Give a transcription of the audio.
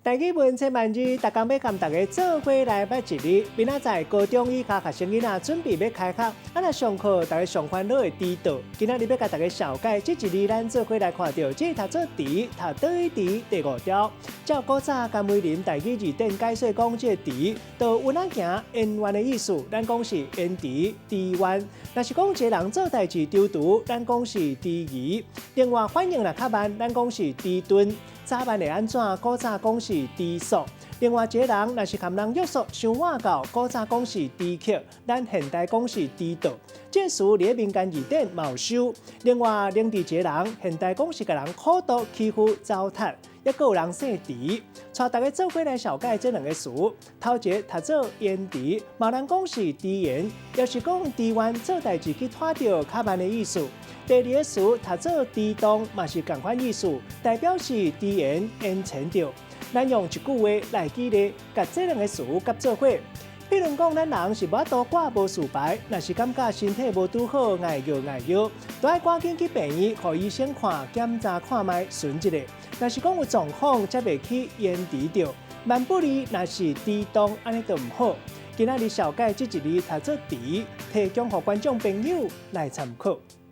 台語文千萬字，逐工欲共大家做伙來捌一字。明仔載高中以下學生囡仔準備欲開學，啊若上課大家上煩惱會遲到。今仔日欲共大家紹介這一字，咱做伙來看著，這讀做遲，讀倒去遲第五條。照古早甘為霖台語字典解說講，這個遲，就有咱行延緩的意思，咱講是延遲、遲緩。若是講一个人做代誌躊躇，咱講是遲疑。另外反應若較慢，咱講是遲鈍。早慢會按怎？古早講是遲速。另外一个人若是共人約束傷晏到，古早講是遲刻，咱現代講是遲到。這個詞佇民間字典嘛有收。另外，另佇一个人，現代講是共人苦毒、欺負、糟蹋，抑閣有人姓遲。帶大家做伙來紹介這兩个詞。頭一个讀做延遲，嘛有人講是遲延，抑是講遲緩做代誌去拖著較慢的意思。第二个詞讀做遲鈍，嘛是仝款意思，代表是遲延、延遲著。咱用一句話來舉例，共這兩个詞夾做伙。比如講，咱人是無法度掛無事牌，若是感覺身體無拄好，礙搖礙搖，都愛趕緊去病院，予醫生看檢查看覓，巡一下。若是講有狀況，才袂去延遲著。萬不利，若是遲鈍，按呢就毋好。今仔日紹介這一字讀做遲，提供予觀眾朋友來參考。